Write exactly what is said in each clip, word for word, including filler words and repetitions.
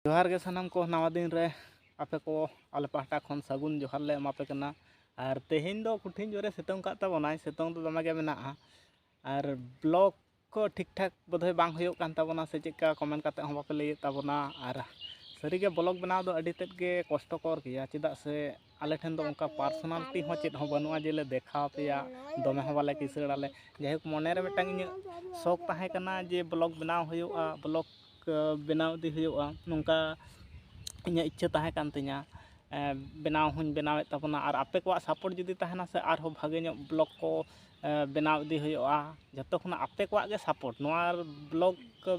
ᱡᱚᱦᱟᱨ ᱜᱮ ᱥᱟᱱᱟᱢ ᱠᱚ, ᱱᱟᱣᱟ ᱫᱤᱱ ᱨᱮ ᱟᱯᱮ ᱠᱚ ᱟᱞᱮ ᱯᱟᱦᱴᱟ ᱠᱷᱚᱱ ᱥᱟᱹᱜᱩᱱ ᱡᱚᱦᱟᱨ ᱞᱮ ᱮᱢᱟ ᱯᱮ ᱠᱟᱱᱟ᱾ ᱟᱨ ᱛᱮᱦᱮᱧ ᱫᱚ ᱠᱚᱴᱷᱤᱱ ᱡᱳᱨᱮ ᱥᱤᱛᱩᱝ ᱠᱟᱜ ᱛᱟᱵᱚᱱᱟᱭ, ᱥᱤᱛᱩᱝ ᱫᱚ ᱫᱚᱢᱮ ᱜᱮ ᱢᱮᱱᱟᱜᱼᱟ᱾ ᱟᱨ ᱵᱞᱚᱜ ᱠᱚ ᱴᱷᱤᱠ ᱴᱷᱟᱠ ᱵᱳᱫᱷᱚᱭ ᱵᱟᱝ ᱦᱩᱭᱩᱜ ᱠᱟᱱ ᱛᱟᱵᱚᱱᱟ ᱥᱮ ᱪᱮᱫᱠᱟ, ᱠᱚᱢᱮᱱᱴ ᱠᱟᱛᱮ ᱦᱚᱸ ᱵᱟᱯᱮ ᱞᱟᱹᱭᱮᱫ ᱛᱟᱵᱚᱱᱟ᱾ ᱟᱨ ᱥᱟᱹᱨᱤᱜᱮ ᱵᱞᱚᱜ ᱵᱮᱱᱟᱣ ᱫᱚ ᱟᱹᱰᱤ ᱛᱮᱫ ᱜᱮ ᱠᱚᱥᱴᱚᱠᱚᱨ ᱜᱮᱭᱟ, ᱪᱮᱫᱟᱜ ᱥᱮ ᱟᱞᱮ ᱴᱷᱮᱱ ᱫᱚ ᱚᱱᱠᱟ ᱯᱟᱨᱥᱚᱱᱟᱞᱤᱴᱤ ᱦᱚᱸ ᱪᱮᱫ ᱦᱚᱸ ᱵᱟᱹᱱᱩᱜᱼᱟ ᱡᱮ ᱞᱮ ᱫᱮᱠᱷᱟᱣ ᱯᱮᱭᱟ, ᱫᱚᱢᱮ ᱦᱚᱸ ᱵᱟᱞᱮ ᱠᱤᱥᱟᱹᱲᱟᱞᱮ᱾ ᱡᱟᱭᱦᱳᱠ, ᱢᱚᱱᱮᱨᱮ ᱢᱤᱫᱴᱟᱝ ᱤᱧᱟᱹᱜ ᱥᱚᱠ ᱛᱟᱦᱮᱸ ᱠᱟᱱᱟ ᱡᱮ ᱵᱞᱚᱜ ᱵᱮᱱᱟᱣ ᱦᱩᱭᱩᱜᱼᱟ, ᱵᱞᱚᱜ ᱵᱮᱱᱟᱣ ᱤᱫᱤ ᱦᱩᱭᱩᱜᱼᱟ, ᱱᱚᱝᱠᱟ ᱤᱧᱟᱹᱜ ᱤᱪᱪᱷᱟᱹ ᱛᱟᱦᱮᱸ ᱠᱟᱱ ᱛᱤᱧᱟᱹ᱾ ᱮᱸ, ᱵᱮᱱᱟᱣ ᱦᱚᱸᱧ ᱵᱮᱱᱟᱣᱮᱫ ᱛᱟᱵᱚᱱᱟ, ᱟᱨ ᱟᱯᱮ ᱠᱚᱣᱟᱜ ᱥᱟᱯᱳᱨᱴ ᱡᱩᱫᱤ ᱛᱟᱦᱮᱱᱟ ᱥᱮ, ᱟᱨᱦᱚᱸ ᱵᱷᱟᱜᱮ ᱧᱚᱜ ᱵᱞᱚᱜ ᱠᱚ, ᱮᱸ, ᱵᱮᱱᱟᱣ ᱤᱫᱤ ᱦᱩᱭᱩᱜᱼᱟ᱾ ᱡᱚᱛᱚ ᱠᱷᱚᱱᱟᱜ ᱟᱯᱮ ᱠᱚᱣᱟᱜ ᱜᱮ ᱥᱟᱯᱳᱨᱴ, ᱱᱚᱣᱟ ᱵᱞᱚᱜ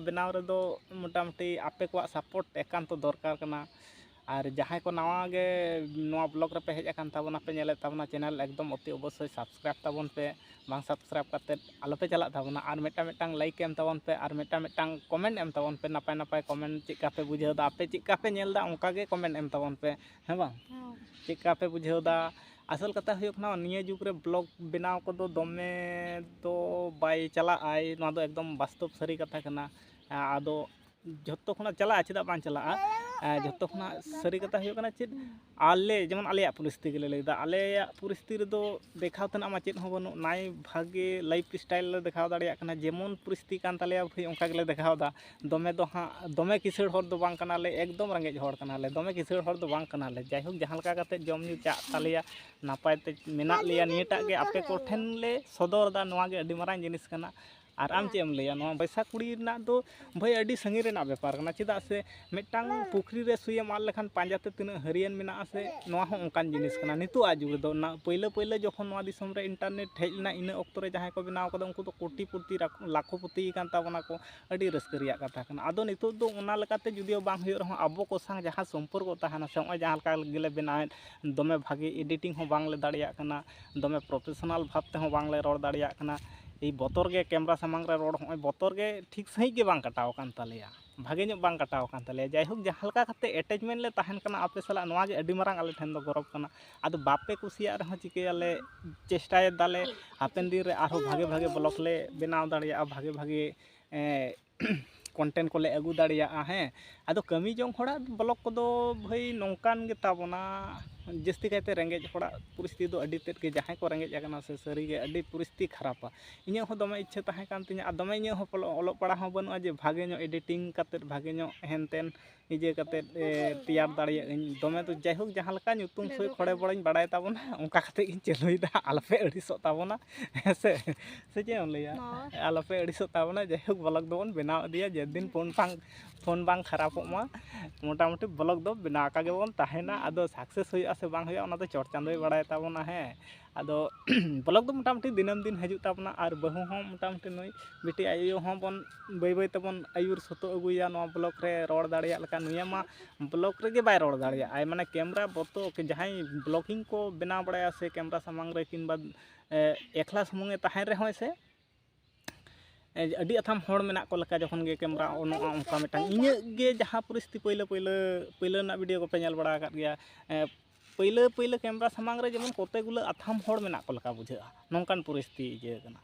ᱵᱮᱱᱟᱣ ᱨᱮᱫᱚ ᱢᱚᱴᱟᱢᱩᱴᱤ ᱟᱯᱮ ᱠᱚᱣᱟᱜ ᱥᱟᱯᱳᱨᱴ ᱮᱠᱟᱱᱛᱚ ᱫᱚᱨᱠᱟᱨ ᱠᱟᱱᱟ᱾ ᱟᱨ ᱡᱟᱦᱟᱸᱭ ᱠᱚ ᱱᱟᱣᱟ ᱜᱮ ᱱᱚᱣᱟ ᱵᱞᱚᱜ ᱨᱮᱯᱮ ᱦᱮᱡ ᱟᱠᱟᱱ ᱛᱟᱵᱚᱱᱟ, ᱯᱮ ᱧᱮᱞᱮᱫ ᱛᱟᱵᱚᱱᱟ ᱪᱮᱱᱮᱞ, ᱮᱠᱫᱚᱢ ᱚᱛᱤ ᱚᱵᱚᱥᱥᱳᱭ ᱥᱟᱵᱥᱠᱨᱟᱭᱤᱵᱽ ᱛᱟᱵᱚᱱ ᱯᱮ, ᱵᱟᱝ ᱥᱟᱵᱥᱠᱨᱟᱭᱤᱵᱽ ᱠᱟᱛᱮᱫ ᱟᱞᱚᱯᱮ ᱪᱟᱞᱟᱜ ᱛᱟᱵᱚᱱᱟ᱾ ᱟᱨ ᱢᱤᱫᱴᱟᱝ ᱢᱤᱫᱴᱟᱝ ᱞᱟᱭᱤᱠ ᱮᱢ ᱛᱟᱵᱚᱱ ᱯᱮ, ᱟᱨ ᱢᱤᱫᱴᱟᱝ ᱢᱤᱫᱴᱟᱝ ᱠᱚᱢᱮᱱᱴ ᱮᱢ ᱛᱟᱵᱚᱱ ᱯᱮ, ᱱᱟᱯᱟᱭ ᱱᱟᱯᱟᱭ ᱠᱚᱢᱮᱱᱴ, ᱪᱮᱫ ᱠᱟ ᱯᱮ ᱵᱩᱡᱷᱟᱹᱣ ᱮᱫᱟ, ᱟᱯᱮ ᱪᱮᱫ ᱠᱟ ᱯᱮ ᱧᱮᱞ ᱮᱫᱟ, ᱚᱱᱠᱟ ᱜᱮ ᱠᱚᱢᱮᱱᱴ ᱮᱢ ᱛᱟᱵᱚᱱ ᱯᱮ, ᱦᱮᱸ ᱵᱟᱝ? ᱦᱮᱸ᱾ ᱪᱮᱫ ᱠᱟ ᱯᱮ ᱵᱩᱡᱷᱟᱹᱣ ᱮᱫᱟ? ᱟᱥᱚᱞ ᱠᱟᱛᱷᱟ ᱦᱩᱭᱩᱜ ᱠᱟᱱᱟ, ᱱᱤᱭᱟᱹ ᱡᱩᱜᱽ ᱨᱮ ᱵᱞᱚᱜ ᱵᱮᱱᱟᱣ ᱠᱚᱫᱚ ᱫᱚᱢᱮ ᱫᱚ ᱵᱟᱭ ᱪᱟᱞᱟᱜᱼᱟᱭ, ᱱᱚᱣᱟ ᱫᱚ ᱮᱠᱫᱚᱢ ᱵᱟᱥᱛᱚᱵ ᱥᱟᱹᱨᱤ ᱠᱟᱛᱷᱟ ᱠᱟᱱᱟ᱾ ᱟᱫᱚ ᱡᱷᱚᱛᱚ ᱠᱷᱚᱱᱟᱜ ᱪᱟᱞᱟᱜᱼᱟ, ᱪᱮᱫᱟᱜ ᱵᱟᱝ ᱪᱟᱞᱟᱜᱼᱟ? ᱟᱨ ᱡᱷᱚᱛᱚ ᱠᱷᱚᱱᱟᱜ ᱥᱟᱹᱨᱤ ᱠᱟᱛᱷᱟ ᱦᱩᱭᱩᱜ ᱠᱟᱱᱟ ᱪᱮᱫ, ᱟᱞᱮ ᱡᱮᱢᱚᱱ ᱟᱞᱮᱭᱟᱜ ᱯᱚᱨᱤᱥᱛᱷᱤᱛᱤ ᱜᱮᱞᱮ ᱞᱟᱹᱭᱫᱟ, ᱟᱞᱮᱭᱟᱜ ᱯᱚᱨᱤᱥᱛᱷᱤᱛᱤ ᱨᱮᱫᱚ ᱫᱮᱠᱷᱟᱣ ᱛᱮᱱᱟᱜ ᱢᱟ ᱪᱮᱫ ᱦᱚᱸ ᱵᱟᱹᱱᱩᱜ, ᱱᱟᱭ ᱵᱷᱟᱜᱮ ᱞᱟᱭᱤᱯᱷ ᱥᱴᱟᱭᱤᱞ ᱞᱮ ᱫᱮᱠᱷᱟᱣ ᱫᱟᱲᱮᱭᱟᱜ ᱠᱟᱱᱟ, ᱡᱮᱢᱚᱱ ᱯᱚᱨᱤᱥᱛᱷᱤᱛᱤ ᱠᱟᱱ ᱛᱟᱞᱮᱭᱟ ᱵᱷᱟᱹᱭ, ᱚᱱᱠᱟ ᱜᱮᱞᱮ ᱫᱮᱠᱷᱟᱣ ᱮᱫᱟ᱾ ᱫᱚᱢᱮ ᱫᱚ ᱦᱟᱸᱜ, ᱫᱚᱢᱮ ᱠᱤᱥᱟᱹᱬ ᱦᱚᱲ ᱫᱚ ᱵᱟᱝ ᱠᱟᱱᱟᱞᱮ, ᱮᱠᱫᱚᱢ ᱨᱮᱸᱜᱮᱡ ᱦᱚᱲ ᱠᱟᱱᱟᱞᱮ, ᱫᱚᱢᱮ ᱠᱤᱥᱟᱹᱬ ᱦᱚᱲ ᱫᱚ ᱵᱟᱝ ᱠᱟᱱᱟᱞᱮ᱾ ᱡᱟᱭᱦᱳᱠ, ᱡᱟᱦᱟᱸ ᱞᱮᱠᱟ ᱠᱟᱛᱮᱫ ᱡᱚᱢ ᱧᱩ ᱪᱟᱜ ᱛᱟᱞᱮᱭᱟ, ᱱᱟᱯᱟᱭ ᱛᱮ ᱢᱮᱱᱟᱜ ᱞᱮᱭᱟ, ᱱᱤᱭᱟᱹᱴᱟᱜ ᱜᱮ ᱟᱯᱮ ᱠᱚᱴᱷᱮᱱ ᱞᱮ ᱥᱚᱫᱚᱨ ᱮᱫᱟ, ᱱᱚᱣᱟ ᱜᱮ ᱟᱹᱰᱤ ᱢᱟᱨᱟᱝ ᱡᱤᱱᱤᱥ ᱠᱟᱱᱟ᱾ ᱟᱨ ᱟᱢ ᱪᱮᱫ ᱮᱢ ᱞᱟᱹᱭᱟ? ᱱᱚᱣᱟ ᱯᱚᱭᱥᱟ ᱠᱩᱲᱤ ᱨᱮᱱᱟᱜ ᱫᱚ ᱵᱷᱟᱹᱭ ᱟᱹᱰᱤ ᱥᱟᱺᱜᱤᱧ ᱨᱮᱱᱟᱜ ᱵᱮᱯᱟᱨ ᱠᱟᱱᱟ, ᱪᱮᱫᱟᱜ ᱥᱮ ᱢᱤᱫᱴᱟᱝ ᱯᱩᱠᱷᱨᱤ ᱨᱮ ᱥᱩᱭᱮᱢ ᱟᱫ ᱞᱮᱠᱷᱟᱱ ᱯᱟᱸᱡᱟ ᱛᱮ ᱛᱤᱱᱟᱹᱜ ᱦᱟᱹᱨᱤᱭᱟᱹᱱ ᱢᱮᱱᱟᱜᱼᱟ ᱥᱮ, ᱱᱚᱣᱟ ᱦᱚᱸ ᱚᱱᱠᱟᱱ ᱡᱤᱱᱤᱥ ᱠᱟᱱᱟ᱾ ᱱᱤᱛᱚᱜ ᱟᱜ ᱡᱩᱜᱽ ᱨᱮᱫᱚ, ᱚᱱᱟ ᱯᱳᱭᱞᱳ ᱯᱳᱭᱞᱳ ᱡᱚᱠᱷᱚᱱ ᱱᱚᱣᱟ ᱫᱤᱥᱚᱢ ᱨᱮ ᱤᱱᱴᱟᱨᱱᱮᱴ ᱦᱮᱡ ᱞᱮᱱᱟ, ᱤᱱᱟᱹ ᱚᱠᱛᱚ ᱨᱮ ᱡᱟᱦᱟᱸᱭ ᱠᱚ ᱵᱮᱱᱟᱣ ᱠᱟᱫᱟ, ᱩᱱᱠᱩ ᱫᱚ ᱠᱳᱴᱤ ᱯᱚᱛᱤ, ᱞᱟᱠᱷᱚ ᱯᱚᱛᱤ ᱟᱠᱟᱱ ᱛᱟᱵᱚᱱᱟ ᱠᱚ, ᱟᱹᱰᱤ ᱨᱟᱹᱥᱠᱟᱹ ᱨᱮᱭᱟᱜ ᱠᱟᱛᱷᱟ ᱠᱟᱱᱟ᱾ ᱟᱫᱚ ᱱᱤᱛᱚᱜ ᱫᱚ ᱚᱱᱟ ᱞᱮᱠᱟᱛᱮ ᱡᱩᱫᱤᱭᱳ ᱵᱟᱝ ᱦᱩᱭᱩᱜ ᱨᱮᱦᱚᱸ, ᱟᱵᱚ ᱠᱚ ᱥᱟᱶ ᱡᱟᱦᱟᱸ ᱥᱚᱢᱯᱚᱨᱠᱚ ᱛᱟᱦᱮᱱᱟ ᱥᱮ, ᱱᱚᱜᱼᱚᱭ ᱡᱟᱦᱟᱸ ᱞᱮᱠᱟ ᱜᱮᱞᱮ ᱵᱮᱱᱟᱣᱮᱫ, ᱫᱚᱢᱮ ᱵᱷᱟᱜᱮ ᱮᱰᱤᱴᱤᱝ ᱦᱚᱸ ᱵᱟᱝᱞᱮ ᱫᱟᱲᱮᱭᱟᱜ ᱠᱟᱱᱟ, ᱫᱚᱢᱮ ᱯᱨᱚᱯᱷᱮᱥᱚᱱᱟᱞ ᱵᱷᱟᱵᱽ ᱛᱮᱦᱚᱸ ᱵᱟᱝᱞᱮ ᱨᱚᱲ ᱫᱟᱲᱮᱭᱟᱜ ᱠᱟᱱᱟ᱾ ᱮᱭ ᱵᱚᱛᱚᱨ ᱜᱮ ᱠᱮᱢᱨᱟ ᱥᱟᱢᱟᱝ ᱨᱮ ᱨᱚᱲ, ᱦᱚᱸᱜᱼᱚᱭ ᱵᱚᱛᱚᱨ ᱜᱮ ᱴᱷᱤᱠ ᱥᱟᱺᱦᱤᱡ ᱜᱮ ᱵᱟᱝ ᱠᱟᱴᱟᱣ ᱟᱠᱟᱱ ᱛᱟᱞᱮᱭᱟ, ᱵᱷᱟᱜᱮ ᱧᱚᱜ ᱵᱟᱝ ᱠᱟᱴᱟᱣ ᱟᱠᱟᱱ ᱛᱟᱞᱮᱭᱟ᱾ ᱡᱟᱭᱦᱳᱠ, ᱡᱟᱦᱟᱸ ᱞᱮᱠᱟ ᱠᱟᱛᱮ ᱮᱴᱮᱪᱢᱮᱱᱴ ᱞᱮ ᱛᱟᱦᱮᱱ ᱠᱟᱱᱟ ᱟᱯᱮ ᱥᱟᱞᱟᱜ, ᱱᱚᱣᱟ ᱜᱮ ᱟᱹᱰᱤ ᱢᱟᱨᱟᱝ ᱟᱞᱮ ᱴᱷᱮᱱ ᱫᱚ ᱜᱚᱨᱚᱵᱽ ᱠᱟᱱᱟ᱾ ᱟᱫᱚ ᱵᱟᱯᱮ ᱠᱩᱥᱤᱭᱟᱜ ᱨᱮᱦᱚᱸ ᱪᱤᱠᱟᱹᱭᱟᱞᱮ, ᱪᱮᱥᱴᱟᱭᱮᱫᱟᱞᱮ ᱦᱟᱯᱮᱱ ᱫᱤᱱ ᱨᱮ ᱟᱨᱦᱚᱸ ᱵᱷᱟᱜᱮ ᱵᱷᱟᱜᱮ ᱵᱞᱚᱜᱽ ᱞᱮ ᱵᱮᱱᱟᱣ ᱫᱟᱲᱮᱭᱟᱜᱼᱟ, ᱵᱷᱟᱜᱮ ᱵᱷᱟᱜᱮ, ᱮᱸ, content ᱠᱚᱞᱮ ᱟᱹᱜᱩ ᱫᱟᱲᱮᱭᱟᱜᱼᱟ᱾ ᱦᱮᱸ, ᱟᱫᱚ ᱠᱟᱹᱢᱤ ᱡᱚᱝ ᱦᱚᱲᱟᱜ vlog ᱠᱚᱫᱚ ᱵᱷᱟᱹᱭ ᱱᱚᱝᱠᱟᱱ ᱜᱮ ᱛᱟᱵᱚᱱᱟ, ᱡᱟᱹᱥᱛᱤ ᱠᱟᱭᱛᱮ ᱨᱮᱸᱜᱮᱡ ᱦᱚᱲᱟᱜ ᱯᱚᱨᱤᱥᱛᱷᱤᱛᱤ ᱫᱚ ᱟᱹᱰᱤ ᱛᱮᱫ ᱜᱮ, ᱡᱟᱦᱟᱸᱭ ᱠᱚ ᱨᱮᱸᱜᱮᱡ ᱟᱠᱟᱱᱟ ᱥᱮ ᱥᱟᱹᱨᱤᱜᱮ ᱟᱹᱰᱤ ᱯᱚᱨᱤᱥᱛᱷᱤᱛᱤ ᱠᱷᱟᱨᱟᱯᱟ᱾ ᱤᱧᱟᱹᱜ ᱦᱚᱸ ᱫᱚᱢᱮ ᱤᱪᱪᱷᱟᱹ ᱛᱟᱦᱮᱸ ᱠᱟᱱ ᱛᱤᱧᱟᱹ, ᱟᱨ ᱫᱚᱢᱮ ᱤᱧᱟᱹᱜ ᱦᱚᱸ ᱚᱞᱚᱜ ᱯᱟᱲᱦᱟᱣ ᱦᱚᱸ ᱵᱟᱹᱱᱩᱜᱼᱟ ᱡᱮ ᱵᱷᱟᱜᱮ ᱧᱚᱜ editing ᱠᱟᱛᱮᱫ ᱵᱷᱟᱜᱮ ᱧᱚᱜ ᱦᱮᱱᱛᱮᱱ ᱤᱭᱟᱹ ᱠᱟᱛᱮᱫ, ᱮ, ᱛᱮᱭᱟᱨ ᱫᱟᱲᱮᱭᱟᱜ ᱟᱹᱧ᱾ ᱫᱚᱢᱮ ᱫᱚ ᱡᱟᱭᱦᱳᱠ, ᱡᱟᱦᱟᱸ ᱞᱮᱠᱟ ᱧᱩᱛᱩᱢ ᱥᱳᱭ ᱠᱷᱚᱲᱮ ᱵᱚᱲᱮᱧ ᱵᱟᱲᱟᱭ ᱛᱟᱵᱚᱱᱟ, ᱚᱱᱠᱟ ᱠᱟᱛᱮᱫ ᱜᱤᱧ ᱪᱟᱹᱞᱩᱭᱮᱫᱟ᱾ ᱟᱞᱚᱯᱮ ᱟᱹᱲᱤᱥᱚᱜ ᱛᱟᱵᱚᱱᱟ, ᱦᱮᱸ ᱥᱮ? ᱥᱮ ᱪᱮᱫ ᱮᱢ ᱞᱟᱹᱭᱟ? ᱦᱳᱭ᱾ ᱟᱞᱚᱯᱮ ᱟᱹᱲᱤᱥᱚᱜ ᱛᱟᱵᱚᱱᱟ᱾ ᱡᱟᱭᱦᱳᱠ, vlog ᱫᱚᱵᱚᱱ ᱵᱮᱱᱟᱣ ᱤᱫᱤᱭᱟ, ᱡᱮᱫᱤᱱ ᱯᱷᱳᱱ ᱵᱟᱝ, ᱯᱷᱳᱱ ᱵᱟᱝ ᱠᱷᱟᱨᱟᱯᱚᱜ ᱢᱟ, ᱢᱚᱴᱟᱢᱩᱴᱤ vlog ᱫᱚ ᱵᱮᱱᱟᱣ ᱟᱠᱟ ᱜᱮᱵᱚᱱ ᱛᱟᱦᱮᱱᱟ᱾ ᱟᱫᱚ success ᱦᱩᱭᱩᱜᱼᱟ ᱥᱮ ᱵᱟᱝ ᱦᱩᱭᱩᱜᱼᱟ, ᱚᱱᱟ ᱫᱚ ᱪᱚᱴ ᱪᱟᱸᱫᱳᱭ ᱵᱟᱲᱟᱭ ᱛᱟᱵᱚᱱᱟ᱾ ᱦᱮᱸ, ᱟᱫᱚ vlog ᱫᱚ ᱢᱚᱴᱟᱢᱩᱴᱤ ᱫᱤᱱᱟᱹᱢ ᱫᱤᱱ ᱦᱤᱡᱩᱜ ᱛᱟᱵᱚᱱᱟ, ᱟᱨ ᱵᱟᱹᱦᱩ ᱦᱚᱸ ᱢᱚᱴᱟᱢᱩᱴᱤ ᱱᱩᱭ ᱵᱤᱴᱤ ᱟᱭᱳ ᱦᱚᱸ ᱵᱚᱱ ᱵᱟᱹᱭ ᱵᱟᱹᱭ ᱛᱮᱵᱚᱱ ᱟᱹᱭᱩᱨ ᱥᱚᱛᱚ ᱟᱹᱜᱩᱭᱟ ᱱᱚᱣᱟ vlog ᱨᱮ ᱨᱚᱲ ᱫᱟᱲᱮᱭᱟᱜ ᱞᱮᱠᱟ᱾ ᱱᱩᱭᱟᱹ ᱢᱟ vlog ᱨᱮᱜᱮ ᱵᱟᱭ ᱨᱚᱲ ᱫᱟᱲᱮᱭᱟᱜᱼᱟ, ᱟᱭ ᱢᱟᱱᱮ camera ᱵᱚᱛᱚᱨ᱾ ᱡᱟᱦᱟᱸᱭ vlogging ᱠᱚ ᱵᱮᱱᱟᱣ ᱵᱟᱲᱟᱭᱟ ᱥᱮ camera ᱥᱟᱢᱟᱝ ᱨᱮ ᱠᱤᱝᱵᱟ, ᱮ, ᱮᱠᱞᱟ ᱥᱩᱢᱩᱝ ᱮ ᱛᱟᱦᱮᱱ ᱨᱮᱦᱚᱸᱭ ᱥᱮ, ᱮ, ᱟᱹᱰᱤ ᱟᱛᱷᱟᱢ ᱦᱚᱲ ᱢᱮᱱᱟᱜ ᱠᱚ ᱞᱮᱠᱟ, ᱡᱚᱠᱷᱚᱱ ᱜᱮ camera ᱚᱱᱚᱜᱼᱟ ᱚᱱᱠᱟ ᱢᱤᱫᱴᱟᱝ᱾ ᱤᱧᱟᱹᱜ ᱜᱮ ᱡᱟᱦᱟᱸ ᱯᱚᱨᱤᱥᱛᱷᱤᱛᱤ ᱯᱳᱭᱞᱳ ᱯᱳᱭᱞᱳ, ᱯᱳᱭᱞᱳ ᱨᱮᱱᱟᱜ video ᱠᱚᱯᱮ ᱧᱮᱞ ᱵᱟᱲᱟ ᱟᱠᱟᱫ ᱜᱮᱭᱟ, ᱮ, ᱯᱟᱹᱭᱞᱟᱹ ᱯᱟᱹᱭᱞᱟᱹ camera ᱥᱟᱢᱟᱝ ᱨᱮ ᱡᱮᱢᱚᱱ ᱠᱚᱛᱮ ᱜᱩᱞᱟᱹ ᱟᱛᱷᱟᱢ ᱦᱚᱲ ᱢᱮᱱᱟᱜ ᱠᱚ ᱞᱮᱠᱟ ᱵᱩᱡᱷᱟᱹᱜᱼᱟ, ᱱᱚᱝᱠᱟᱱ ᱯᱚᱨᱤᱥᱛᱷᱤᱛᱤ ᱤᱭᱟᱹ ᱠᱟᱱᱟ᱾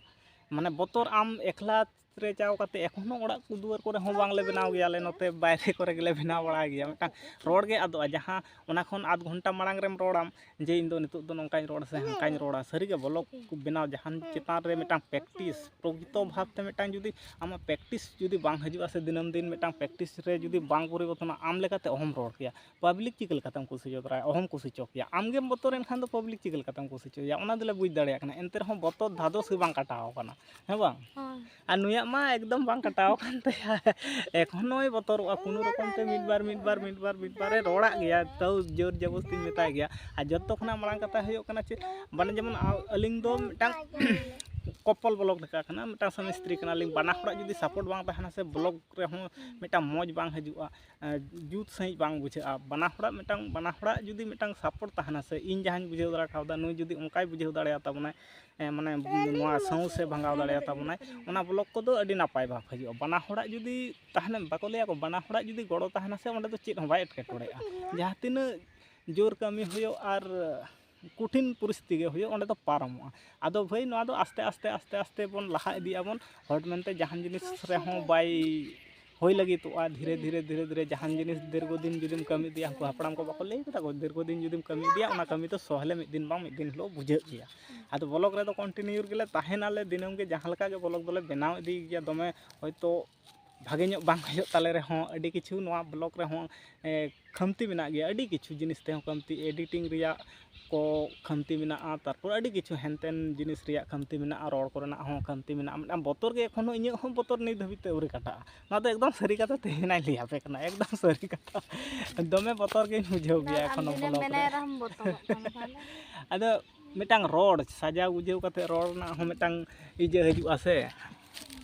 ᱢᱟᱱᱮ ᱵᱚᱛᱚᱨ, ᱟᱢ ᱮᱠᱞᱟ ᱨᱮ ᱪᱟᱣ ᱠᱟᱛᱮ, ᱮᱠᱷᱚᱱ ᱦᱚᱸ ᱚᱲᱟᱜ ᱫᱩᱣᱟᱹᱨ ᱠᱚᱨᱮ ᱦᱚᱸ ᱵᱟᱝᱞᱮ ᱵᱮᱱᱟᱣ ᱜᱮᱭᱟ, ᱟᱞᱮ ᱱᱚᱛᱮ ᱵᱟᱭᱨᱮ ᱠᱚᱨᱮ ᱜᱮᱞᱮ ᱵᱮᱱᱟᱣ ᱵᱟᱲᱟᱭ ᱜᱮᱭᱟ᱾ ᱢᱤᱫᱴᱟᱝ ᱨᱚᱲ ᱜᱮ ᱟᱫᱚᱜᱼᱟ, ᱡᱟᱦᱟᱸ ᱚᱱᱟ ᱠᱷᱚᱱ ᱟᱫᱷ ᱜᱷᱚᱱᱴᱟ ᱢᱟᱲᱟᱝ ᱨᱮᱢ ᱨᱚᱲᱟᱢ ᱡᱮ ᱤᱧ ᱫᱚ ᱱᱤᱛᱚᱜ ᱫᱚ ᱱᱚᱝᱠᱟᱧ ᱨᱚᱲᱟ ᱥᱮ ᱦᱟᱝᱠᱟᱧ ᱨᱚᱲᱟ᱾ ᱥᱟᱹᱨᱤᱜᱮ vlog ᱠᱚ ᱵᱮᱱᱟᱣ ᱡᱟᱦᱟᱱ ᱪᱮᱛᱟᱱ ᱨᱮ ᱢᱤᱫᱴᱟᱝ practice, ᱯᱨᱚᱠᱨᱤᱛᱚ ᱵᱷᱟᱵᱽᱛᱮ ᱢᱤᱫᱴᱟᱝ ᱡᱩᱫᱤ ᱟᱢᱟᱜ practice ᱡᱩᱫᱤ ᱵᱟᱝ ᱦᱤᱡᱩᱜᱼᱟ ᱥᱮ ᱫᱤᱱᱟᱹᱢ ᱫᱤᱱ ᱢᱤᱫᱴᱟᱝ practice ᱨᱮ ᱡᱩᱫᱤ ᱵᱟᱝ ᱯᱚᱨᱤᱵᱚᱨᱛᱚᱱᱚᱜᱼᱟ, ᱟᱢ ᱞᱮᱠᱟᱛᱮ ᱚᱦᱚᱢ ᱨᱚᱲ ᱠᱮᱭᱟ᱾ Public ᱪᱤᱠᱟᱹ ᱞᱮᱠᱟᱛᱮᱢ ᱠᱩᱥᱤ ᱦᱚᱪᱚ ᱫᱟᱲᱮᱭᱟᱜᱼᱟ? ᱚᱦᱚᱢ ᱠᱩᱥᱤ ᱦᱚᱪᱚ ᱠᱮᱭᱟ᱾ ᱟᱢᱜᱮᱢ ᱵᱚᱛᱚᱨ ᱮᱱ ᱠᱷᱟᱱ ᱫᱚ public ᱪᱤᱠᱟᱹ ᱞᱮᱠᱟᱛᱮᱢ ᱠᱩᱥᱤ ᱦᱚᱪᱚᱭᱟ? ᱚᱱᱟ ᱫᱚᱞᱮ ᱵᱩᱡᱽ ᱫᱟᱲᱮᱭᱟᱜ ᱠᱟᱱᱟ᱾ ᱮᱱᱛᱮ ᱨᱮᱦᱚᱸ ᱵᱚᱛᱚᱨ ᱫᱷᱟᱫᱚᱥ ᱜᱮ ᱵᱟᱝ ᱠᱟᱴᱟᱣ ᱟᱠᱟᱱᱟ᱾ ᱦᱮᱸ ᱵᱟᱝ? ᱦᱳᱭ᱾ ᱟᱨ ᱱᱩᱭᱟᱜ ᱢᱟ ᱮᱠᱫᱚᱢ ᱵᱟᱝ ᱠᱟᱴᱟᱣ ᱟᱠᱟᱱ ᱛᱟᱭᱟ᱾ ᱮᱠᱷᱚᱱᱳᱭ ᱵᱚᱛᱚᱨᱚᱜᱼᱟ, ᱠᱳᱱᱳ ᱨᱚᱠᱚᱢ ᱛᱮ ᱢᱤᱫ ᱵᱟᱨ, ᱢᱤᱫ ᱵᱟᱨ, ᱢᱤᱫ ᱵᱟᱨ, ᱢᱤᱫ ᱵᱟᱨᱮ ᱨᱚᱲᱟᱜ ᱜᱮᱭᱟ, ᱛᱟᱹᱣ ᱡᱳᱨ ᱡᱚᱵᱚᱥᱛᱤᱧ ᱢᱮᱛᱟᱭ ᱜᱮᱭᱟ᱾ ᱟᱨ ᱡᱚᱛᱚ ᱠᱷᱚᱱᱟᱜ ᱢᱟᱲᱟᱝ ᱠᱟᱛᱷᱟ ᱦᱩᱭᱩᱜ ᱠᱟᱱᱟ ᱪᱮᱫ, ᱢᱟᱱᱮ ᱡᱮᱢᱚᱱ ᱟ-, ᱟᱹᱞᱤᱧ ᱫᱚ ᱢᱤᱫᱴᱟᱝ couple vlog ᱞᱮᱠᱟ ᱠᱟᱱᱟ, ᱢᱤᱫᱴᱟᱝ ᱥᱟᱢᱤ ᱥᱛᱨᱤ ᱠᱟᱱᱟᱞᱤᱧ᱾ ᱵᱟᱱᱟ ᱦᱚᱲᱟᱜ ᱡᱩᱫᱤ support ᱵᱟᱝ ᱛᱟᱦᱮᱱᱟ ᱥᱮ, vlog ᱨᱮᱦᱚᱸ ᱢᱤᱫᱴᱟᱝ ᱢᱚᱡᱽ ᱵᱟᱝ ᱦᱤᱡᱩᱜᱼᱟ, ᱮᱸ, ᱡᱩᱛ ᱥᱟᱺᱦᱤᱡ ᱵᱟᱝ ᱵᱩᱡᱷᱟᱹᱜᱼᱟ᱾ ᱵᱟᱱᱟ ᱦᱚᱲᱟᱜ ᱢᱤᱫᱴᱟᱝ, ᱵᱟᱱᱟ ᱦᱚᱲᱟᱜ ᱡᱩᱫᱤ ᱢᱤᱫᱴᱟᱝ support ᱛᱟᱦᱮᱱᱟ ᱥᱮ, ᱤᱧ ᱡᱟᱦᱟᱸᱧ ᱵᱩᱡᱷᱟᱹᱣ ᱫᱟᱲᱮ ᱠᱟᱣᱫᱟ, ᱱᱩᱭ ᱡᱩᱫᱤ ᱚᱱᱠᱟᱭ ᱵᱩᱡᱷᱟᱹᱣ ᱫᱟᱲᱮᱭᱟᱛᱟ ᱵᱚᱱᱟᱭ, ᱮᱸ, ᱢᱟᱱᱮ ᱱᱚᱣᱟ ᱥᱟᱶᱩᱥ ᱮ ᱵᱷᱟᱸᱜᱟᱣ ᱫᱟᱲᱮᱭᱟᱛᱟ ᱵᱚᱱᱟᱭ, ᱚᱱᱟ vlog ᱠᱚᱫᱚ ᱟᱹᱰᱤ ᱱᱟᱯᱟᱭ ᱵᱷᱟᱵᱽ ᱦᱤᱡᱩᱜᱼᱟ᱾ ᱵᱟᱱᱟ ᱦᱚᱲᱟᱜ ᱡᱩᱫᱤ ᱛᱟᱦᱮᱱᱟ, ᱵᱟᱠᱚ ᱞᱟᱹᱭᱟ ᱠᱚ, ᱵᱟᱱᱟ ᱦᱚᱲᱟᱜ ᱡᱩᱫᱤ ᱜᱚᱲᱚ ᱛᱟᱦᱮᱱᱟ ᱥᱮ, ᱚᱸᱰᱮ ᱫᱚ ᱪᱮᱫ ᱦᱚᱸ ᱵᱟᱭ ᱮᱴᱠᱮᱴᱚᱬᱮᱜᱼᱟ᱾ ᱡᱟᱦᱟᱸ ᱛᱤᱱᱟᱹᱜ ᱡᱳᱨ ᱠᱟᱹᱢᱤ ᱦᱩᱭᱩᱜ ᱟᱨ ᱠᱚᱴᱷᱤᱱ ᱯᱚᱨᱤᱥᱛᱷᱤᱛᱤ ᱜᱮ ᱦᱩᱭᱩᱜ, ᱚᱸᱰᱮ ᱫᱚ ᱯᱟᱨᱚᱢᱚᱜᱼᱟ᱾ ᱟᱫᱚ ᱵᱷᱟᱹᱭ, ᱱᱚᱣᱟ ᱫᱚ ᱟᱥᱛᱮ ᱟᱥᱛᱮ, ᱟᱥᱛᱮ ᱟᱥᱛᱮ ᱵᱚᱱ ᱞᱟᱦᱟ ᱤᱫᱤᱜ ᱟᱵᱚᱱ᱾ ᱦᱚᱲ ᱢᱮᱱᱛᱮ ᱡᱟᱦᱟᱱ ᱡᱤᱱᱤᱥ ᱨᱮᱦᱚᱸ ᱵᱟᱭ ᱦᱩᱭ ᱞᱟᱹᱜᱤᱫᱚᱜᱼᱟ᱾ ᱫᱷᱤᱨᱮ ᱫᱷᱤᱨᱮ ᱫᱷᱤᱨᱮ ᱫᱷᱤᱨᱮ ᱡᱟᱦᱟᱱ ᱡᱤᱱᱤᱥ ᱫᱤᱨᱜᱷᱚ ᱫᱤᱱ ᱡᱩᱫᱤᱢ ᱠᱟᱹᱢᱤ ᱤᱫᱤᱭᱟ, ᱩᱱᱠᱩ ᱦᱟᱯᱲᱟᱢ ᱠᱚ ᱵᱟᱠᱚ ᱞᱟᱹᱭ ᱠᱟᱫᱟ ᱠᱚ, ᱫᱤᱨᱜᱷᱚ ᱫᱤᱱ ᱡᱩᱫᱤᱢ ᱠᱟᱹᱢᱤ ᱤᱫᱤᱭᱟ, ᱚᱱᱟ ᱠᱟᱹᱢᱤ ᱫᱚ ᱥᱚᱦᱞᱮ ᱢᱤᱫ ᱫᱤᱱ ᱵᱟᱝ ᱢᱤᱫ ᱫᱤᱱ ᱦᱤᱞᱳᱜ ᱵᱩᱡᱷᱟᱹᱜ ᱜᱮᱭᱟ᱾ ᱟᱫᱚ ᱵᱞᱚᱠ ᱨᱮᱫᱚ ᱠᱚᱱᱴᱤᱱᱤᱭᱩ ᱜᱮᱞᱮ ᱛᱟᱦᱮᱱᱟᱞᱮ, ᱫᱤᱱᱟᱹᱢ ᱜᱮ ᱡᱟᱦᱟᱸ ᱞᱮᱠᱟ ᱜᱮ ᱵᱞᱚᱠ ᱫᱚᱞᱮ ᱵᱮᱱᱟᱣ ᱤᱫᱤ ᱜᱮᱭᱟ᱾ ᱫᱚᱢᱮ ᱦᱚᱭᱛᱳ ᱵᱷᱟᱜᱮ ᱧᱚᱜ ᱵᱟᱝ ᱦᱩᱭᱩᱜ ᱛᱟᱞᱮ ᱨᱮᱦᱚᱸ, ᱟᱹᱰᱤ ᱠᱤᱪᱷᱩ ᱱᱚᱣᱟ ᱵᱞᱚᱠ ᱨᱮᱦᱚᱸ ᱮ, ᱠᱷᱟᱢᱛᱤ ᱢᱮᱱᱟᱜ ᱜᱮᱭᱟ, ᱟᱹᱰᱤ ᱠᱤᱪᱷᱩ ᱡᱤᱱᱤᱥ ᱛᱮᱦᱚᱸ ᱠᱷᱟᱢᱛᱤ, ᱮᱰᱤᱴᱤᱝ ᱨᱮᱭᱟᱜ ᱠᱚ ᱠᱷᱟᱢᱛᱤ ᱢᱮᱱᱟᱜᱼᱟ, ᱛᱟᱨᱯᱚᱨ ᱟᱹᱰᱤ ᱠᱤᱪᱷᱩ ᱦᱮᱱᱛᱮᱱ ᱡᱤᱱᱤᱥ ᱨᱮᱭᱟᱜ ᱠᱷᱟᱢᱛᱤ ᱢᱮᱱᱟᱜᱼᱟ, ᱨᱚᱲ ᱠᱚᱨᱮᱱᱟᱜ ᱦᱚᱸ ᱠᱷᱟᱢᱛᱤ ᱢᱮᱱᱟᱜᱼᱟ᱾ ᱢᱤᱫᱴᱟᱝ ᱵᱚᱛᱚᱨ ᱜᱮ ᱮᱠᱷᱚᱱ ᱦᱚᱸ ᱤᱧᱟᱹᱜ ᱦᱚᱸ ᱵᱚᱛᱚᱨ ᱱᱤᱛ ᱫᱷᱟᱹᱵᱤᱡ ᱛᱮ ᱟᱹᱣᱨᱤ ᱠᱟᱴᱟᱜᱼᱟ᱾ ᱱᱚᱣᱟ ᱫᱚ ᱮᱠᱫᱚᱢ ᱥᱟᱹᱨᱤ ᱠᱟᱛᱷᱟ ᱛᱮᱦᱮᱧ ᱞᱟᱹᱭ ᱟᱯᱮ ᱠᱟᱱᱟ, ᱮᱠᱫᱚᱢ ᱥᱟᱹᱨᱤ ᱠᱟᱛᱷᱟ᱾ ᱫᱚᱢᱮ ᱵᱚᱛᱚᱨ ᱜᱤᱧ ᱵᱩᱡᱷᱟᱹᱣ ᱜᱮᱭᱟ ᱮᱠᱷᱚᱱᱳ ᱵᱞᱚᱠ ᱨᱮ᱾ ᱟᱫᱚ ᱢᱤᱫᱴᱟᱝ ᱨᱚᱲ ᱥᱟᱡᱟᱣ ᱵᱩᱡᱷᱟᱹᱣ ᱠᱟᱛᱮ ᱨᱚᱲ ᱨᱮᱱᱟᱜ ᱦᱚᱸ ᱢᱤᱫᱴᱟᱝ ᱤᱭᱟᱹ ᱦᱤᱡᱩᱜᱼᱟ ᱥᱮ,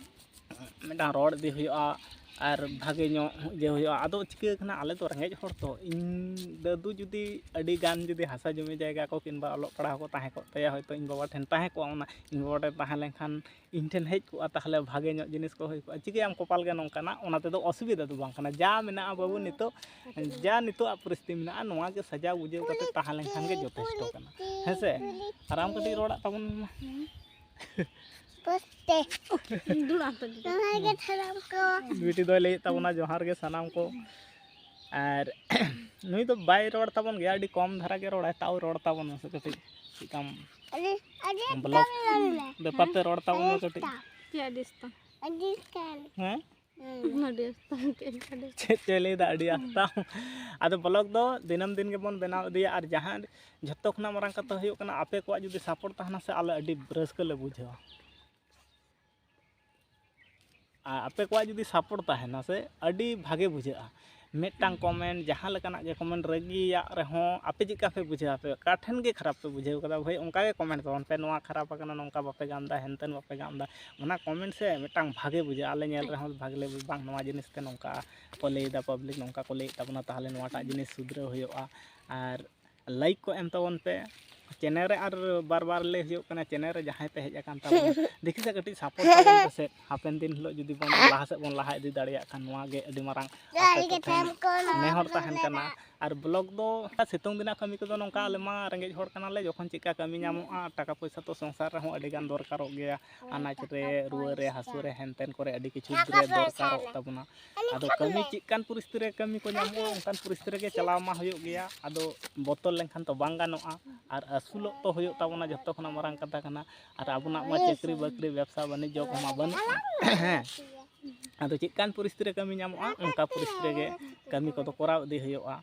ᱢᱤᱫᱴᱟᱝ ᱨᱚᱲ ᱤᱫᱤ ᱦᱩᱭᱩᱜᱼᱟ ᱟᱨ ᱵᱷᱟᱜᱮ ᱧᱚᱜ ᱤᱭᱟᱹ ᱦᱩᱭᱩᱜᱼᱟ᱾ ᱟᱫᱚ ᱪᱤᱠᱟᱹ ᱠᱟᱱᱟ, ᱟᱞᱮ ᱫᱚ ᱨᱮᱸᱜᱮᱡ ᱦᱚᱲ ᱛᱚ, ᱤᱧ ᱫᱟᱫᱩ ᱡᱩᱫᱤ ᱟᱹᱰᱤ ᱜᱟᱱ ᱡᱩᱫᱤ ᱦᱟᱥᱟ ᱡᱚᱢᱤ ᱡᱟᱭᱜᱟ ᱠᱚ ᱠᱤᱝᱵᱟ ᱚᱞᱚᱜ ᱯᱟᱲᱦᱟᱣ ᱠᱚ ᱛᱟᱦᱮᱸ ᱠᱚᱜ ᱛᱟᱭᱟ, ᱦᱚᱭᱛᱳ ᱤᱧ ᱵᱟᱵᱟ ᱴᱷᱮᱱ ᱛᱟᱦᱮᱸ ᱠᱚᱜᱼᱟ, ᱚᱱᱟ ᱤᱧ ᱵᱟᱵᱟ ᱴᱷᱮᱱ ᱛᱟᱦᱮᱸ ᱞᱮᱱᱠᱷᱟᱱ ᱤᱧ ᱴᱷᱮᱱ ᱦᱮᱡ ᱠᱚᱜᱼᱟ, ᱛᱟᱦᱚᱞᱮ ᱵᱷᱟᱜᱮ ᱧᱚᱜ ᱡᱤᱱᱤᱥ ᱠᱚ ᱦᱩᱭ ᱠᱚᱜᱼᱟ᱾ ᱪᱤᱠᱟᱹᱭᱟᱢ, ᱠᱚᱯᱟᱞ ᱜᱮ ᱱᱚᱝᱠᱟᱱᱟᱜ, ᱚᱱᱟ ᱛᱮᱫᱚ ᱚᱥᱩᱵᱤᱫᱷᱟ ᱫᱚ ᱵᱟᱝ ᱠᱟᱱᱟ᱾ ᱡᱟ ᱢᱮᱱᱟᱜᱼᱟ ᱵᱟᱹᱵᱩ, ᱱᱤᱛᱚᱜ ᱡᱟ ᱱᱤᱛᱚᱜ ᱟᱜ ᱯᱚᱨᱤᱥᱛᱷᱤᱛᱤ ᱢᱮᱱᱟᱜᱼᱟ, ᱱᱚᱣᱟ ᱜᱮ ᱥᱟᱡᱟᱣ ᱵᱩᱡᱷᱟᱹᱣ ᱠᱟᱛᱮ ᱛᱟᱦᱮᱸ ᱞᱮᱱᱠᱷᱟᱱ ᱜᱮ ᱡᱚᱛᱷᱮᱥᱴᱚ ᱠᱟᱱᱟ, ᱦᱮᱸ ᱥᱮ? ᱟᱨ ᱟᱢ ᱠᱟᱹᱴᱤᱡ ᱨᱚᱲᱟᱜ ᱛᱟᱵᱚᱱ ᱢᱮ᱾ ᱯᱚᱥᱛᱮ᱾ ᱫᱩᱲᱩᱵ ᱟᱢ ᱛᱚ ᱫᱤᱫᱤ᱾ ᱡᱚᱦᱟᱨ ᱜᱮ ᱥᱟᱱᱟᱢ ᱠᱚ᱾ ᱵᱤᱴᱤ ᱫᱚᱭ ᱞᱟᱹᱭᱮᱫ ᱛᱟᱵᱚᱱᱟ, "ᱡᱚᱦᱟᱨ ᱜᱮ ᱥᱟᱱᱟᱢ ᱠᱚ᱾" ᱟᱨ ᱱᱩᱭ ᱫᱚ ᱵᱟᱭ ᱨᱚᱲ ᱛᱟᱵᱚᱱ ᱜᱮᱭᱟ, ᱟᱹᱰᱤ ᱠᱚᱢ ᱫᱷᱟᱨᱟ ᱜᱮ ᱨᱚᱲᱟᱭ, ᱛᱟᱣ ᱨᱚᱲ ᱛᱟᱵᱚᱱ ᱢᱮᱥᱮ ᱠᱟᱹᱴᱤᱡ᱾ ᱪᱮᱫᱠᱟᱢ ᱟᱹᱰᱤ, ᱟᱹᱰᱤ ᱵᱞᱚᱜ ᱠᱚᱢ ᱨᱚᱲ ᱢᱮ᱾ ᱵᱮᱯᱟᱨ ᱛᱮ ᱨᱚᱲ ᱛᱟᱵᱚᱱ ᱢᱮ ᱠᱟᱹᱴᱤᱡ᱾ ᱪᱮᱫ ᱟᱹᱰᱤ ᱟᱥᱛᱟᱢ? ᱟᱹᱰᱤ ᱟᱥᱛᱟᱢ᱾ ᱦᱮᱸ? ᱦᱩᱸ᱾ ᱟᱹᱰᱤ ᱟᱥᱛᱟᱢ ᱪᱮᱫ ᱟᱹᱰᱤ ᱪᱮᱫ ᱪᱚᱭ ᱞᱟᱹᱭᱫᱟ, ᱟᱹᱰᱤ ᱟᱥᱛᱟᱢ? ᱟᱫᱚ ᱵᱞᱚᱜ ᱫᱚ ᱫᱤᱱᱟᱹᱢ ᱫᱤᱱ ᱜᱮᱵᱚᱱ ᱵᱮᱱᱟᱣ ᱤᱫᱤᱭᱟ, ᱟᱨ ᱡᱟᱦᱟᱸ ᱡᱷᱚᱛᱚ ᱠᱷᱚᱱᱟᱜ ᱢᱟᱨᱟᱝ ᱠᱟᱛᱷᱟ ᱦᱩᱭᱩᱜ ᱠᱟᱱᱟ, ᱟᱯᱮ ᱠᱚᱣᱟᱜ ᱡᱩᱫᱤ ᱥᱟᱯᱳᱨᱴ ᱛᱟᱦᱮᱱᱟ ᱥᱮ, ᱟᱞᱮ ᱟᱹᱰᱤ ᱨᱟᱹᱥᱠᱟᱹ ᱞᱮ ᱵᱩᱡᱷᱟᱹᱣᱟ᱾ ᱟᱨ ᱟᱯᱮ ᱠᱚᱣᱟᱜ ᱡᱩᱫᱤ ᱥᱟᱯᱳᱨᱴ ᱛᱟᱦᱮᱱᱟ ᱥᱮ, ᱟᱹᱰᱤ ᱵᱷᱟᱜᱮ ᱵᱩᱡᱷᱟᱹᱜᱼᱟ᱾ ᱢᱤᱫᱴᱟᱝ ᱠᱚᱢᱮᱱᱴ, ᱡᱟᱦᱟᱸ ᱞᱮᱠᱟᱱᱟᱜ ᱜᱮ ᱠᱚᱢᱮᱱᱴ, ᱨᱟᱹᱜᱤᱭᱟᱜ ᱨᱮᱦᱚᱸ ᱟᱯᱮ ᱪᱮᱫᱠᱟ ᱯᱮ ᱵᱩᱡᱷᱟᱹᱣᱟ? ᱟᱯᱮ ᱚᱠᱟ ᱴᱷᱮᱱ ᱜᱮ ᱠᱷᱟᱨᱟᱯ ᱯᱮ ᱵᱩᱡᱷᱟᱹᱣ ᱠᱟᱫᱟ, ᱵᱷᱟᱹᱭ, ᱚᱱᱠᱟ ᱜᱮ ᱠᱚᱢᱮᱱᱴ ᱛᱟᱵᱚᱱ ᱯᱮ, "ᱱᱚᱣᱟ ᱠᱷᱟᱨᱟᱯ ᱟᱠᱟᱱᱟ, ᱱᱚᱝᱠᱟ ᱵᱟᱯᱮ ᱜᱟᱱ ᱮᱫᱟ, ᱦᱮᱱᱛᱮᱱ ᱵᱟᱯᱮ ᱜᱟᱱ ᱮᱫᱟ", ᱚᱱᱟ ᱠᱚᱢᱮᱱᱴ ᱥᱮ ᱢᱤᱫᱴᱟᱝ ᱵᱷᱟᱜᱮ ᱵᱩᱡᱷᱟᱹᱜᱼᱟ᱾ ᱟᱞᱮ ᱧᱮᱞ ᱨᱮᱦᱚᱸ ᱵᱷᱟᱜᱮ ᱞᱮ ᱵᱩᱡᱽ, "ᱵᱟᱝ, ᱱᱚᱣᱟ ᱡᱤᱱᱤᱥ ᱛᱮ ᱱᱚᱝᱠᱟ ᱠᱚ ᱞᱟᱹᱭᱫᱟ ᱯᱟᱵᱽᱞᱤᱠ, ᱱᱚᱝᱠᱟ ᱠᱚ ᱞᱟᱹᱭᱮᱫ ᱛᱟᱵᱚᱱᱟ, ᱛᱟᱦᱚᱞᱮ ᱱᱚᱣᱟᱴᱟᱜ ᱡᱤᱱᱤᱥ ᱥᱩᱫᱷᱨᱟᱹᱣ ᱦᱩᱭᱩᱜᱼᱟ᱾" ᱟᱨ ᱞᱟᱭᱤᱠ ᱠᱚ ᱮᱢ ᱛᱟᱵᱚᱱ ᱯᱮ, ᱪᱮᱱᱮᱞ ᱨᱮ ᱟᱨ ᱵᱟᱨ ᱵᱟᱨ ᱞᱟᱹᱭ ᱦᱩᱭᱩᱜ ᱠᱟᱱᱟ, ᱪᱮᱱᱮᱞ ᱨᱮ ᱡᱟᱦᱟᱸᱭ ᱯᱮ ᱦᱮᱡ ᱟᱠᱟᱱ ᱛᱟᱵᱚᱱᱟ, ᱫᱮᱠᱷᱤ ᱥᱮ ᱠᱟᱹᱴᱤᱡ ᱥᱟᱯᱳᱨᱴ ᱛᱟᱵᱚᱱ ᱯᱮᱥᱮ, ᱦᱟᱯᱮᱱ ᱫᱤᱱ ᱦᱤᱞᱳᱜ ᱡᱩᱫᱤ ᱵᱚᱱ ᱞᱟᱦᱟ ᱥᱮᱫ ᱵᱚᱱ ᱞᱟᱦᱟ ᱤᱫᱤ ᱫᱟᱲᱮᱭᱟᱜ ᱠᱷᱟᱱ, ᱱᱚᱣᱟ ᱜᱮ ᱟᱹᱰᱤ ᱢᱟᱨᱟᱝ ᱟᱥᱟ ᱠᱚ ᱛᱟᱦᱮᱱ, ᱱᱮᱦᱚᱨ ᱛᱟᱦᱮᱱ ᱠᱟᱱᱟ᱾ ᱟᱨ ᱵᱞᱚᱜ ᱫᱚ ᱥᱤᱛᱩᱝ ᱫᱤᱱᱟᱜ ᱠᱟᱹᱢᱤ ᱠᱚᱫᱚ ᱱᱚᱝᱠᱟ, ᱟᱞᱮ ᱢᱟ ᱨᱮᱸᱜᱮᱡ ᱦᱚᱲ ᱠᱟᱱᱟᱞᱮ, ᱡᱚᱠᱷᱚᱱ ᱪᱮᱫᱠᱟ ᱠᱟᱹᱢᱤ ᱧᱟᱢᱚᱜᱼᱟ, ᱴᱟᱠᱟ ᱯᱚᱭᱥᱟ ᱛᱚ ᱥᱚᱝᱥᱟᱨ ᱨᱮᱦᱚᱸ ᱟᱹᱰᱤ ᱜᱟᱱ ᱫᱚᱨᱠᱟᱨᱚᱜ ᱜᱮᱭᱟ, ᱟᱱᱟᱡᱽ ᱨᱮ, ᱨᱩᱣᱟᱹ ᱨᱮ, ᱦᱟᱹᱥᱩ ᱨᱮ, ᱦᱮᱱᱛᱮᱱ ᱠᱚᱨᱮ ᱟᱹᱰᱤ ᱠᱤᱪᱷᱩ ᱨᱮ ᱫᱚᱨᱠᱟᱨᱚᱜ ᱛᱟᱵᱚᱱᱟ᱾ ᱟᱫᱚ ᱠᱟᱹᱢᱤ ᱪᱮᱫ ᱠᱟᱱ ᱯᱚᱨᱤᱥᱛᱷᱤᱛᱤ ᱨᱮ ᱠᱟᱹᱢᱤ ᱠᱚ ᱧᱟᱢᱚᱜᱼᱟ, ᱚᱱᱠᱟᱱ ᱯᱚᱨᱤᱥᱛᱷᱤᱛᱤ ᱨᱮᱜᱮ ᱪᱟᱞᱟᱣ ᱢᱟ ᱦᱩᱭᱩᱜ ᱜᱮᱭᱟ᱾ ᱟᱫᱚ ᱵᱚᱛᱚᱨ ᱞᱮᱱᱠᱷᱟᱱ ᱛᱚ ᱵᱟᱝ ᱜᱟᱱᱚᱜᱼᱟ᱾ ᱟᱨ ᱟᱹᱥᱩᱞᱚᱜ ᱛᱚ ᱦᱩᱭᱩᱜ ᱛᱟᱵᱚᱱᱟ, ᱡᱚᱛᱚ ᱠᱷᱚᱱᱟᱜ ᱢᱟᱨᱟᱝ ᱠᱟᱛᱷᱟ ᱠᱟᱱᱟ᱾ ᱟᱨ ᱟᱵᱚᱱᱟᱜ ᱢᱟ ᱪᱟᱹᱠᱨᱤ ᱵᱟᱹᱠᱨᱤ, ᱵᱮᱵᱽᱥᱟ ᱵᱟᱹᱱᱤᱡᱽᱡᱚ ᱠᱚᱢᱟ ᱵᱟᱹᱱᱩᱜᱼᱟ᱾ ᱦᱮᱸ, ᱟᱫᱚ ᱪᱮᱫ ᱠᱟᱱ ᱯᱚᱨᱤᱥᱛᱷᱤᱛᱤ ᱨᱮ ᱠᱟᱹᱢᱤ ᱧᱟᱢᱚᱜᱼᱟ, ᱚᱱᱠᱟ ᱯᱚᱨᱤᱥᱛᱷᱤᱛᱤ ᱨᱮᱜᱮ ᱠᱟᱹᱢᱤ ᱠᱚᱫᱚ ᱠᱚᱨᱟᱣ ᱤᱫᱤ ᱦᱩᱭᱩᱜᱼᱟ᱾